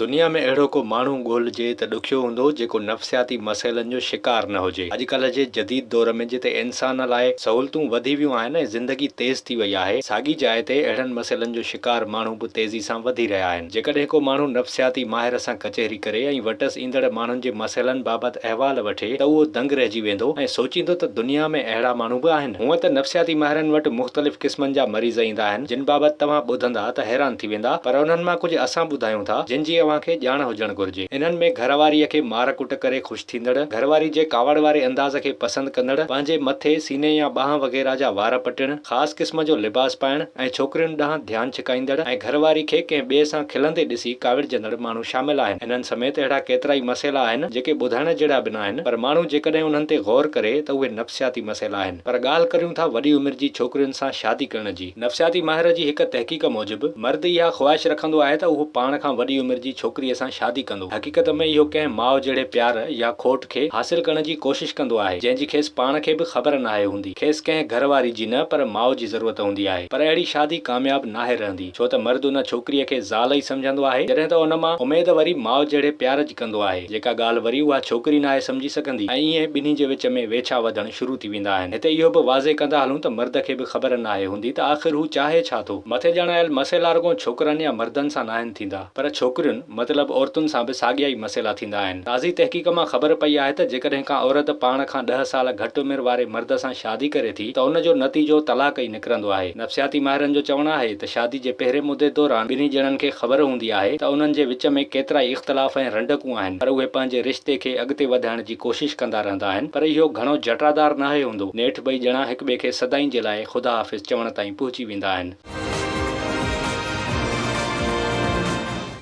دنيا ۾ اهڙو ڪو ماڻهو ڳولجي ته ڏکيو هوندو جيڪو نفسياتي مسئلن جو شڪار نه هجي. اڄڪلهه جي جديد دور ۾ جتي انسان لاء سهولتون وڌي ويون آهن ۽ زندگي تيز ٿي وئي آهي، ساڳي جاء تي اهڙن مسئلن جو شڪار ماڻهو به تيزي سان وڌي رهيا آهن. جيڪڏهن ڪو ماڻهو نفسياتي ماهر سان ڪچهري ڪري ۽ وٽس ايندڙ ماڻهن جي مسئلن بابت احوال وٺي ته اهو دنگ رهجي ويندو ۽ سوچيندو ته دنيا ۾ اهڙا ماڻهو به آهن. هونء ته نفسياتي ماهرن وٽ مختلف قسمن جا مريض ايندا آهن، جن بابت توهان ٻڌندا ته حيران ٿي ويندا، پر انهن مان ڪجهه اسان ٻڌايون ٿا، جن جي اوهان کي ڄاڻ هجڻ گهرجي. انهن ۾ گهر واريء کي مار ڪٽ ڪري خوش ٿيندڙ، گهر واري جي ڪاوڙ واري انداز کي پسند ڪندڙ، پنهنجي مٿي، سيني يا ٻانهن وغيره جا وار پٽڻ، خاص قسم جو لباس پائڻ ۽ ڇوڪرين ڏانهن ڌيان ڇڪائيندڙ ۽ گهر واري کي ڪنهن ٻئي سان کلندي ڏسي ڪاوڙجندڙ ماڻهو شامل آهن. انهن سميت اهڙا ڪيترائي مسئلا آهن، جيڪي ٻڌائڻ جهڙا به ناهن، پر ماڻهو جيڪڏهن انهن تي غور ڪري ته اهي نفسياتي مسئلا آهن. پر ڳالهه ڪريون ٿا وڏي عمر جي ڇوڪرين سان شادي ڪرڻ جي. نفسياتي ماهر جي هڪ تحقيق موجب، مرد اها خواهش رکندو آهي ته اهو پاڻ کان وڏي عمر جي ڇوڪريء سان شادي ڪندو. حقيقت ۾ اهو ڪنهن ماء جهڙي پيار يا کوٽ کي حاصل ڪرڻ جي ڪوشش ڪندو آهي، جنهن جي کيس پاڻ کي به خبر ناهي هوندي. کيس ڪنهن گهر واري جي نه پر ماء جي ضرورت هوندي آهي. پر اهڙي شادي ڪامياب ناهي رهندي، ڇو ته مرد ان ڇوڪريء کي زال ئي سمجهندو آهي، جڏهن ته ان مان اميد وري ماء جهڙي پيار جي ڪندو آهي، جيڪا ڳالهه وري اها ڇوڪري ناهي سمجهي سگهندي ۽ ائين ٻنهي جي وچ ۾ ويڇا وڌڻ شروع ٿي ويندا آهن. هتي اهو به واضح ڪندا هلون ته مرد کي به خبر ناهي هوندي ته آخر هو چاهي ڇا ٿو. مٿي ڄاڻايل مسئلا رڳو ڇوڪرن يا مردن سان ناهن ٿيندا، پر ڇوڪرين، مطلب عورتن سان به ساڳيا ئي مسئلا ٿيندا آهن. تازي تحقيق مان خبر پئي آهي ته جيڪڏهن ڪا عورت پاڻ کان ڏهه سال گهٽ عمر واري مرد سان شادي ڪري ٿي ته ان جو نتيجو طلاق ئي نڪرندو آهي. نفسياتي ماهرن جو چوڻ آهي ته شادي جي پهرين مدي دوران ٻنهي ڄڻن کي خبر هوندي آهي ته انهن جي وچ ۾ ڪيترائي اختلاف ۽ رنڊڪون آهن پر اهي پنهنجي رشتي کي اڳتي وڌائڻ جي ڪوشش ڪندا رهندا آهن پر اهو گهڻو جٽادار ناهي هوندو. نيٺ ٻئي ڄڻا هڪ ٻئي کي سدائين جي لاء خدا حافظ چوڻ تائين پهچي ويندا آهن.